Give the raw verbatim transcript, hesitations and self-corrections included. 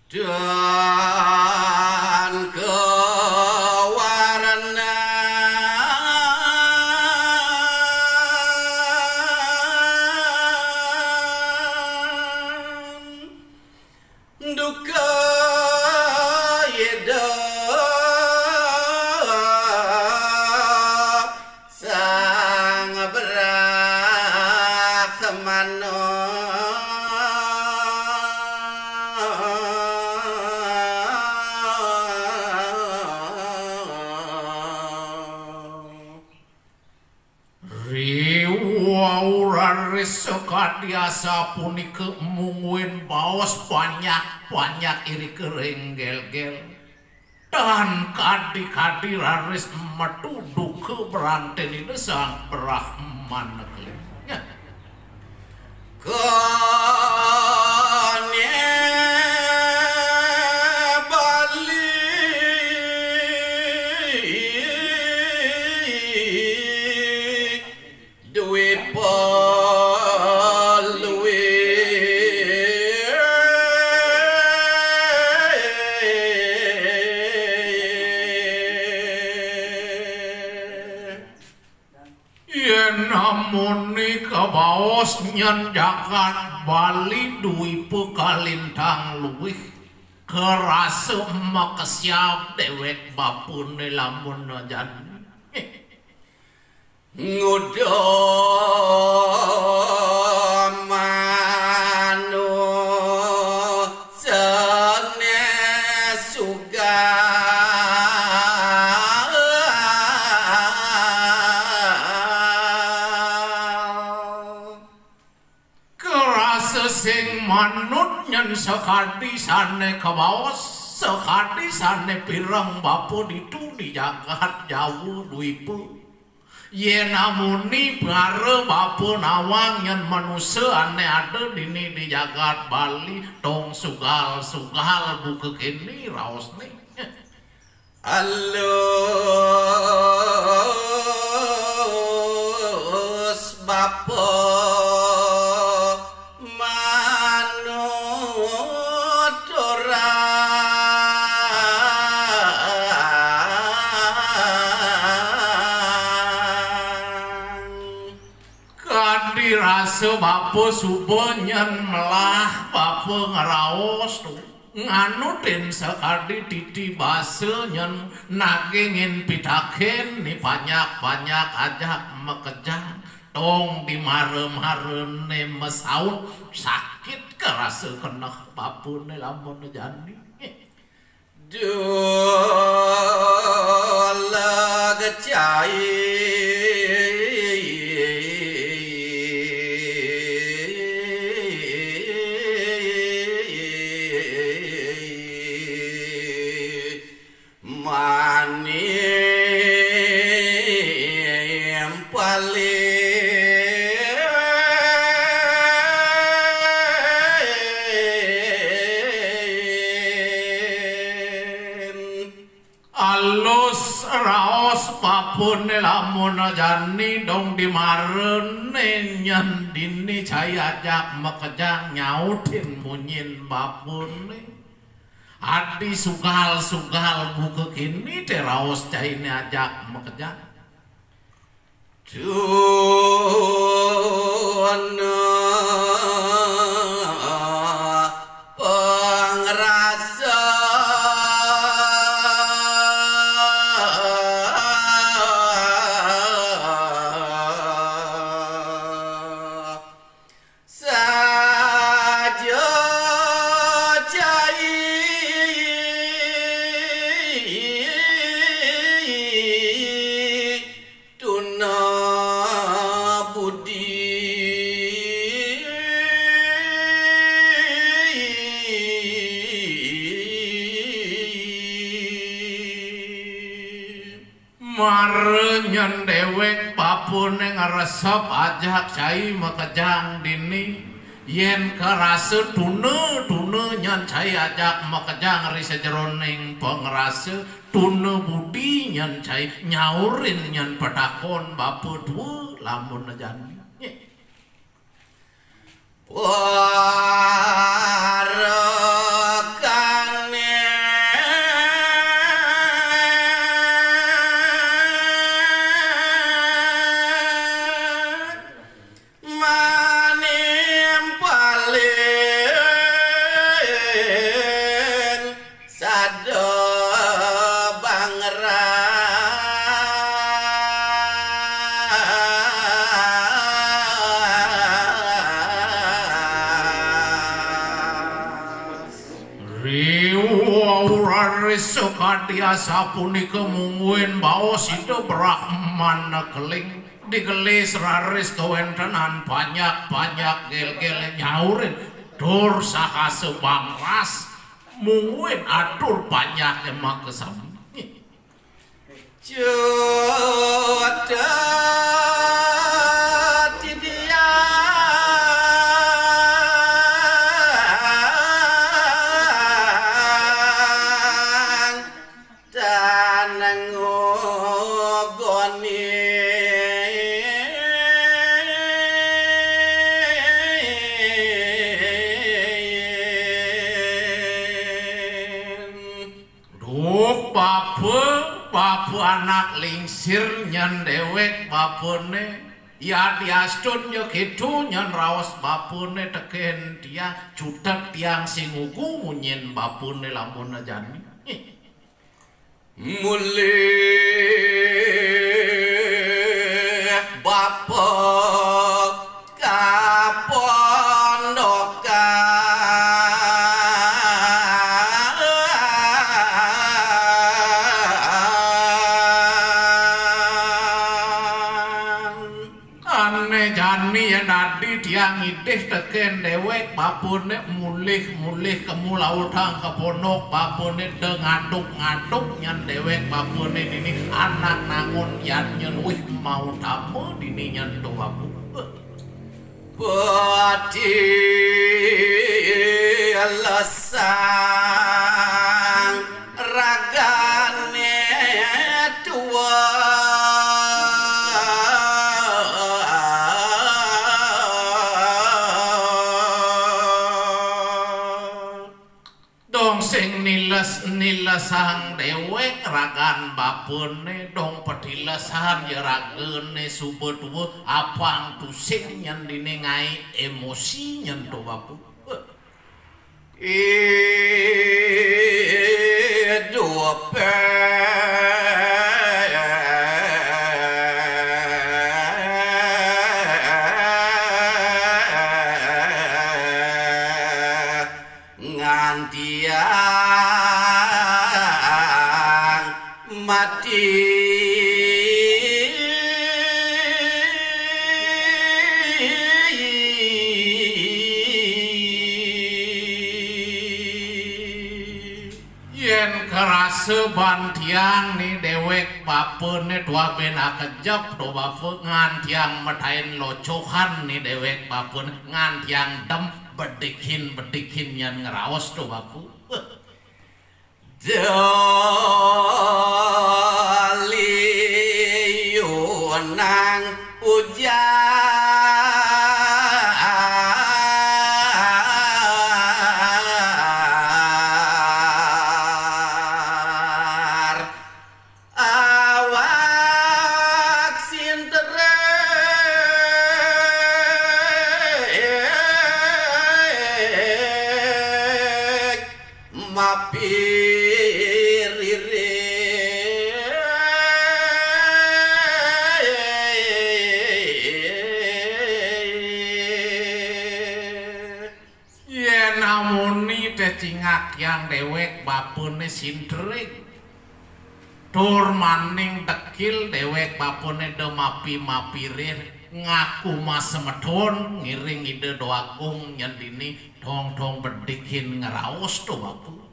Dan kewarnan duka Ida Sang Brahmana. Riwau raris sakadi asapunika mungguing baos panyak-panyak irika ring gélgél. Tan kadi-kadi raris metu duka brantén Ida Sang Brahmana keling. Kone Bali Dwipa Lui. Yén amuné kabaos nyén jagat Bali Dwipa kalintang luih, karasa makesiab déwék bapané lamun jani. Nguda manusané sugal. Karasa sing manut nyén sakadi sané kabaos, sakadi sané pireng bapa ditu di jagat Jawa Dwipa. Yén amuné para bapa nawang nyén manusa ané ada dini di jagat Bali, tong sugal-sugal buka kéné raosné. Alus bapa manut orang. Kadi rasa bapa suba nyén melah bapa ngraos tu. Nganutin sakadi titi basa nyén nagingin pitaken ni panyak-panyak ajak makejang. Tong di mara-marané masaut sakit karasa keneh bapané lamun jani. Dulag cai manimpalin. Alus raos bapané lamun jani dong di marané nyén dini cai ajak makejang nyautin munyin bapané. Adi sugal-sugal buka kéné té raos cainé ajak makejang. Tuna pangrasa saja cai. Tuna budi. Mara nyén déwék bapané ngresep ajak cai makejang dini. Yén karasa tuna, tuna nyén cai ajak makejang ri sajeroning pangrasa, tuna budi nyén cai nyaurin nyén patakon bapa tua lamun jani. Para Sakadi asapunika mungguing baos Ida Brahmana Keling, digelis raris kawéntenan panjak-panjak gélgélé nyaurin, tur sakasa bangras mungguing atur panjaké makasami. Duh, bapa, bapa anak lingsir nyén déwék bapané. Yadiastun ja kéto nyén raos bapané tekén tiang, cutet tiang sing ngugu munyin bapané lamun jani. Mulih bapa ka pondokan. Ané jani yén adi tiang ngidih tekén déwék bapané, mulih-mulih kemu lautang ka pondok bapané, da ngaduk-ngaduk nyén déwék bapané dini, anak nangun yadnya luih mautama dini nyén to bapa. Patilesang ragané tua. Dong sing niles, nilesang déwék ragan bapané, dong patilesang ya ragané suba tua, apang tusing nyén dini ngaé émosi nyén to bapa. Idupé ngantiang mati. Yén karasa ban tiang ni déwék bapané tuah bén akejep to bapa, ngantiang metain locohan ni déwék bapané, ngantiang dem bedikin-bedikin nyén ngraos to bapa. Daliunang ujar. Awak sinterek mapiririk. Yén amuni té cingak yang déwék bapané sinterek. Tur maning dekil déwék bapané da mapi-mapirir, ngaku masemeton ngiring Ida Déwa Agung nyén dini, tong-tong bedikin ngraos to bapa.